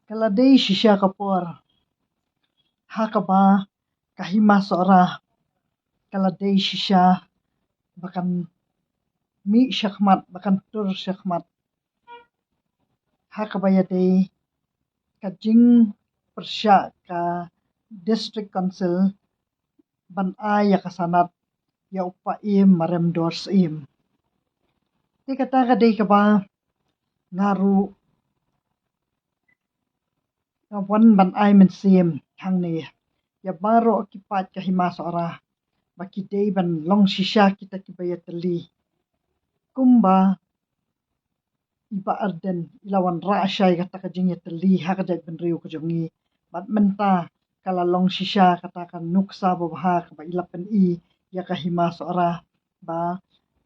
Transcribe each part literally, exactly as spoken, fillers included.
Ka la dei shisha ka por ha kaba ka Hima Sohra ka la dei shisha ba kan mih shakhmat, ba kan tur shakhmat ha kaba ïadei ka jingpyrshah ka District Council ban ai ïa ka sanad ïa u Paiem Maremdor Syiem. Te kata ka dei kaba nga ruh nga wan ban ai mynsiem hangne ïa baroh ki paid ka Hima Sohra ba ki dei ban long shisha kita kiba ïatylli kumba i Bah Ardent i la wanrah shai kata ka jingïatylli ha ka jaitbynriew ka jong ngi. Bad mynta ka la long shisha kata ka nuksa babha kaba i la pyni ïa ka Hima Sohra ba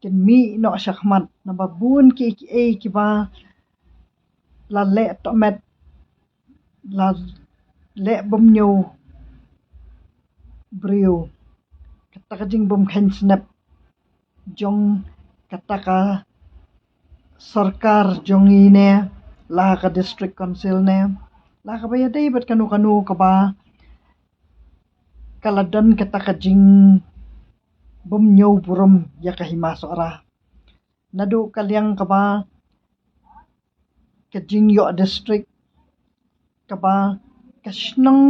kin mih noh shakhmat, naba bun kiei kiei kiba la leh tohmet, la leh bymñiew briew. Kata ka jingbymkheiñ snep jong kata ka sorkar jong ngi ne, la ka District Council ne, la kaba ïadei bad kano kano kaba ka la don kata ka jingbymñiew burom ïa ka Hima Sohra. Naduh ka liang kaba ka jingïoh district, kaba ka shnong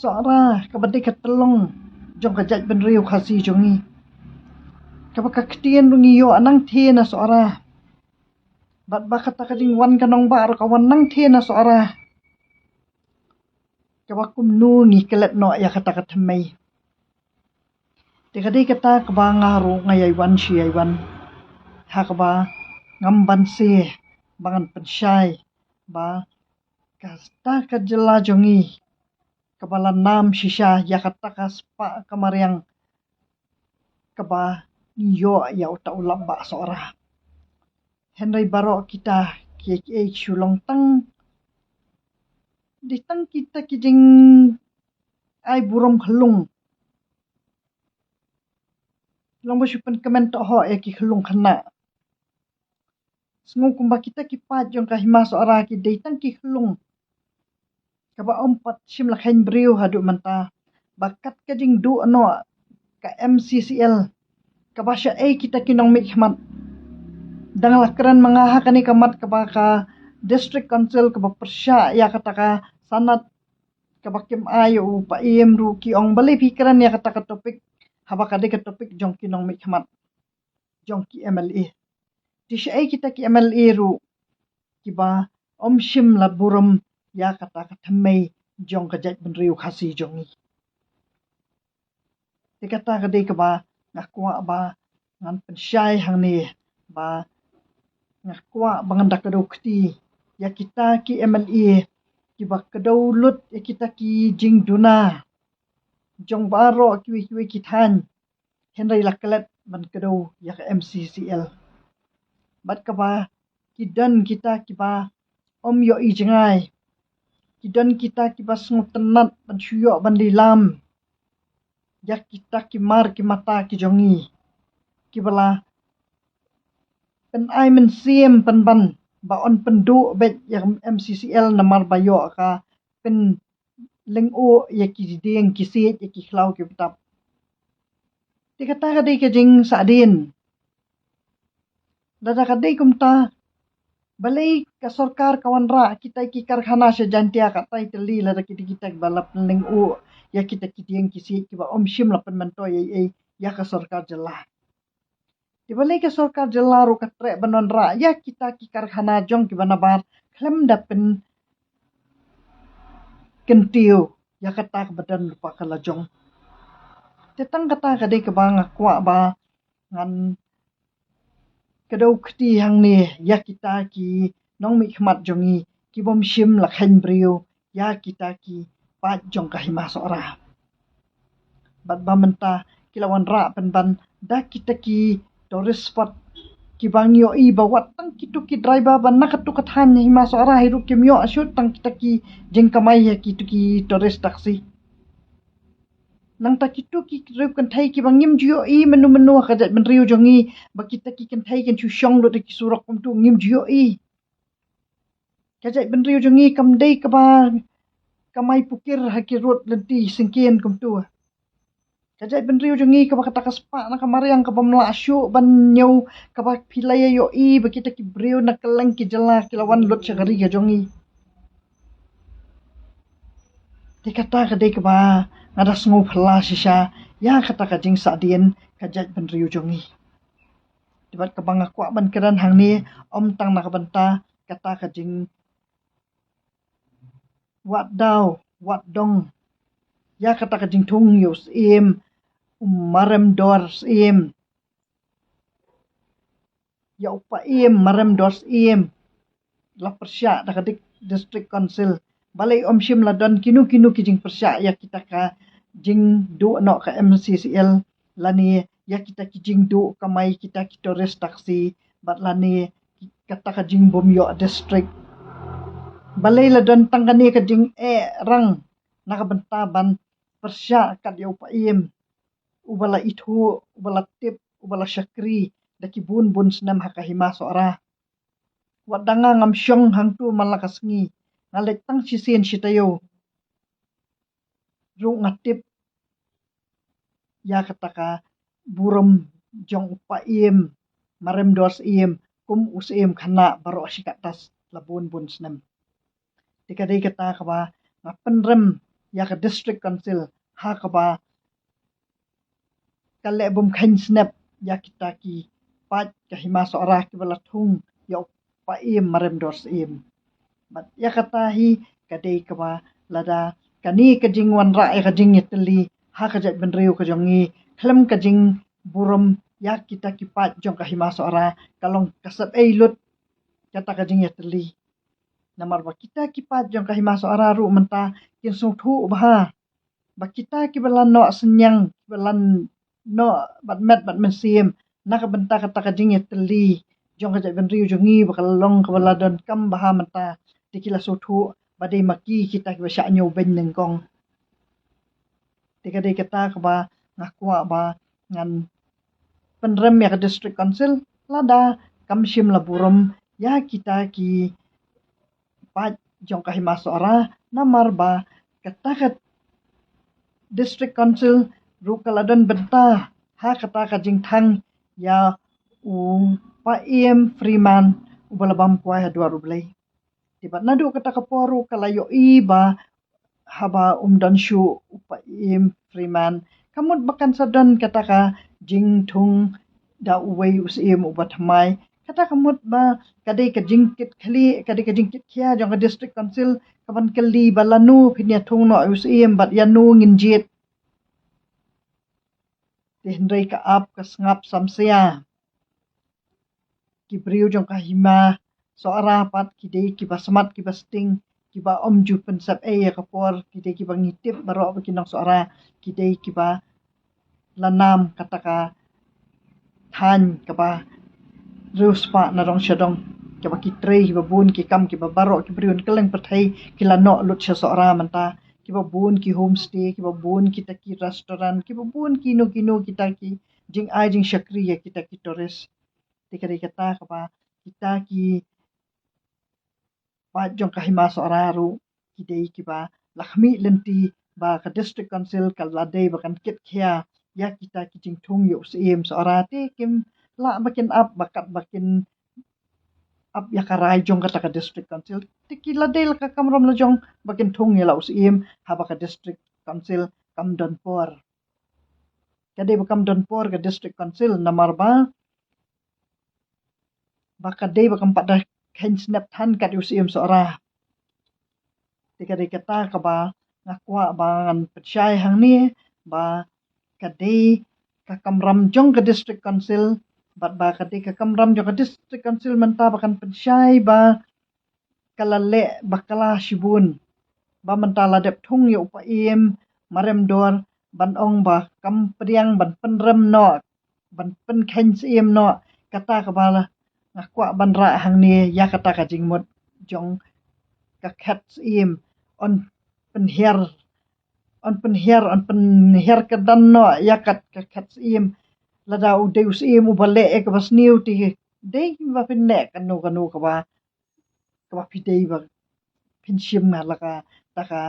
Sohra kaba dei ka tyllong jong ka jaitbynriew Khasi jong ngi, kaba ka ktien ruh ngi ïoh nang thie na Sohra. Bad ba kata ka jingwan ka nongbah ruh ka wan nang thie na Sohra. Kaba kumno ngi klet noh ïa kata ka thymmei. Te ka dei kata kaba nga ruh nga ïai wan shi ïai wan ha kaba ngam banse ba ngan pynshai ba kata ka jylla jong ngi kaba la nam shisha ïa kata ka spah ka mariang kaba ngi ïoh ïa uta u lap Bah Sohra. Hynrei baroh kita kiei kiei ki shu long tang, dei tang kita ki jingai burom khyllung. Long ba shu pynkmen tohok ïa ki khyllung khynnah. Sngew kumba kita ki paid jong ka Hima Sohra ki dei tang ki khyllung kaba ym pat shim la kheiñ briew haduh mynta. Ba kat ka jingduh noh ka M C C L, kaba shaei kita ki nongmihkhmat. Dang la kren ma nga ha kane ka mat kaba ka District Council kaba pyrshah ïa kata ka sanad kaba kim ai u Paiem ruh ki ong balei phi kren ïa kata ka topic, haba ka dei ka topic jong ki nongmihkhmat, jong ki M L A. Te shaei kita ki M L A ruh kiba ym shim la burom ïa kata ka thymmei jong ka jaitbynriew Khasi jong ngi. Te kata ka dei kaba nga kwah ba ngan pynshai hangne, ba nga kwah ba ngan da kdew kti ïa kita ki M L A kiba kdew lut ïa kita ki jingduna jong baroh kiwei kiwei ki thaiñ, hynrei la klet ban kdew ïa ka M C C L. Bad kaba ki don kita kiba ym ïohi jngai, ki don kita kiba sngewtynnat ban shu ïoh ban lilam ïa kita ki mar ki mata ki jong ngi, kiba la pynai mynsiem pynban ba yn pynduh beit ïa M C C L namar ba ïoh ka pynlyngngoh ïa ki dieng ki siej, ïa ki khlaw ki btap. Te kata ka dei ka jingsahdien. Lada ka dei kumta, balei ka sorkar ka wanrah kita ki karkhana sha Jaintia, katai tylli lada kita kita ba la pynlyngngoh ïa kita ki dieng ki siej kiba ym shym la pynmyntoi ei ei ïa ka sorkar jylla. Te balei ka sorkar jylla ruh ka treh ban wanrah ïa kita ki karkhana jong kiba nabar khlem da pynkyntiew ïa kata kaba don lypa ka lajong. Te tang kata ka dei kaba nga kwah ba ngan kdew kti hangne ïa kita ki nongmihkhmat jong ngi kibym shim la kheiñ briew ïa kita ki paid jong ka Hima Sohra. Bad ba mynta ki la wanrah pynban da kita ki tourist spot kiba ngi ïohi ba wat tang kitu ki driver ba na katu ka thaiñ Hima Sohra hi ruh kim ïoh shuh tang kita ki jingkamai ïa kitu ki tourist taxi. Nangta kitu ki riew kynthei kiba ngim ju ïohi mynno mynno ha ka jaitbynriew jong ngi ba kita ki kynthei kin shu shong lut ha ki surok kumtu, ngim ju ïohi. Ka jaitbynriew jong ngi kam dei kaba kamai pukir ha ki rud lynti syngkien kumtu. Ka jaitbynriew jong ngi kaba kata ka spah na ka mariang kaba mlah shuh ban ñiew, kaba phi la ïohi ba kita ki briew na kylleng ki jylla ki la wan lut sha ka ri ka jong ngi. Te kata ka dei kaba nga da sngew phylla shisha ïa kata ka jingsahdien ka jaitbynriew jong ngi. Te bad kaba nga kwah ban kren hangne, ym tang na ka bynta kata ka jingwad daw wad dong ïa kata ka jingthung ïa u Syiem, u Marem Dor Syiem, ïa u Paiem Marem Dor Syiem, la pyrshah da ka dik-, District Council. Balei ym shym la don kino kino ki jingpyrshah ïa kita ka jingduh noh ka M C C L, lane ïa kita ki jingduh kamai kita ki tourist taxi, bad lane kata ka jingbym ïoh district? Balei la don tang kane ka jingeh rang na ka bynta ban pyrshah kat ïa u Paiem, uba la ithuh, uba la tip, uba la shakri da ki bun bun snem ha ka Hima Sohra? Wat da nga ngam shong hangtu man la ka sngi, nga leit tang shisien shi taïew ruh nga tip ïa kata ka burom jong u Paiem Marem Dor Syiem kum u Syiem khynnah baroh shi katto la bun bun snem. Te ka dei kata kaba nga pynrem ïa ka District Council ha kaba ka leh bym kheiñ snep ïa kita ki paid ka Hima Sohra kiba la thung ïa u Paiem Marem Dor Syiem. Bad ïa kata hi ka dei kaba lada kane ka jingwanrah ïa ka jingïatylli ha ka jaitbynriew ka jong ngi khlem ka jingburom ïa kita ki paid jong ka Hima Sohra, ka long ka sep ei lut kata ka jingïatylli. Namar ba kita ki paid jong ka Hima Sohra ruh mynta kin sngewthuh bha ba kita kiba la noh synñiang, kiba la noh bad met bad mynsiem na ka bynta kata ka jingïatylli jong ka jaitbynriew jong ngi, ba ka la long kaba la donkam bha mynta, te ki la sngewthuh ba dei ma ki kita kiba shah ñiewbeiñ nyngkong. Te ka dei kata kaba nga kwah ba ngan pynrem ïa ka District Council lada kam shym la burom ïa kita ki paid jong ka Hima Sohra, namar ba kata ka District Council ruh ka la don bynta ha kata ka jingthang ïa u Paiem Freeman uba la bam kwai ha dwar U Blei. Te bad naduh kata ka por ruh ka la ïohi ba haba um don shuh u Paiem Freeman, ka mut ba kan sa don kata ka jingthung da uwei u Syiem uba thymmai. Kata ka mut ba ka dei ka jingkitkhlieh, ka dei ka jingkitkhia jong ka District Council kaban kylli ba lano phin ïa thung noh u Syiem bad ïano ngin jied. Te hynrei ka ap ka sngap samsia, ki briew jong ka Hima Sohra pat ki dei kiba smat, kiba sting, kiba ym ju pynsep ei ïa ka por, ki dei kiba ngi tip baroh ba ki nong Sohra ki dei kiba la nam kata ka thaiñ kaba riewspah na dong sha dong, kaba ki trei kiba bun ki kam, kiba baroh ki briew na kylleng pyrthei ki la noh lut sha Sohra mynta, kiba bun ki homestay, kiba bun kita ki restaurant, kiba bun kino kino kita ki jingai jingshakri ïa kita ki tourist. Te ka dei kata kaba kita ki paid jong ka Hima Sohra ruh ki dei kiba la khmih lynti ba ka District Council ka la dei ba kan kitkhia ïa kita ki jingthung ïa u Syiem Sohra, te kim lah ba kin ap ba kat ba kin ap ïa ka rai jong kata ka District Council. Te ki la dei la ka kamram la jong ba kin thung ïa la u Syiem haba ka District Council kam don por. Ka dei ba kam don por ka District Council namar ba ba ka dei ba kam pat da kheiñ snep than kat ïa u Syiem Sohra. Te ka dei kata kaba nga kwah ba ngan pynshai hangne ba ka dei ka kamram jong ka District Council, bad ba ka dei ka kamram jong ka District Council mynta ba kan pynshai ba ka la leh bakla shibun ba mynta la dep thung ïa u Paiem Marem Dor ban ong ba kam pdiang ban pynrem noh, ban pynkheiñ Syiem noh. Kata kaba la nga kwah ban rah hangne ïa kata ka jingmut jong ka khet Syiem, yn pynhiar, yn pynhiar, yn pynhiar kyrdan noh ïa kat ka khet Syiem. Lada u dei u Syiem uba leh ïa kaba sniew, te dei ba phin leh kano kano kaba, kaba phi dei ba phin shim nga la ka ta ka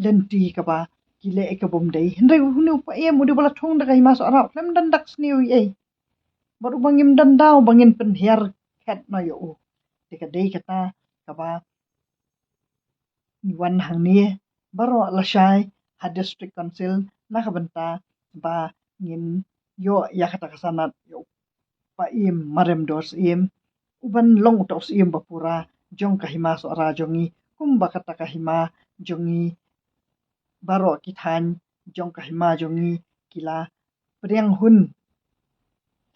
lynti kaba ki leh ïa ka bym dei. Hynrei une u paiem u dei ba la thung da ka hima Sohra, u khlem don dak sniew ei ei. Bad uba ngim don daw ba ngin pynhiar khet noh ïa u. Te ka dei kata kaba ngi wan hangne baroh lashai ha District Council na ka bynta ba ngin ïoh ïa kata ka sanad ïa u paiem Maremdor Syiem, uban long uta u syiem ba pura jong ka hima Sohra jong ngi, kumba kata ka hima jong ngi baroh ki thaiñ jong ka hima jong ngi ki la pdiang hun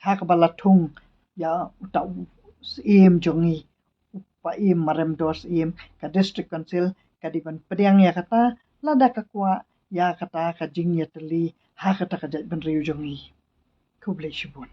ha kaba la thung ïa uta u syiem jong ngi, u paiem Maremdor Syiem. Ka District Council ka dei ban pdiang ïa kata lada ka kwah ïa kata ka jingïatylli ha kata ka jaitbynriew jong ngi. Khublei shibun.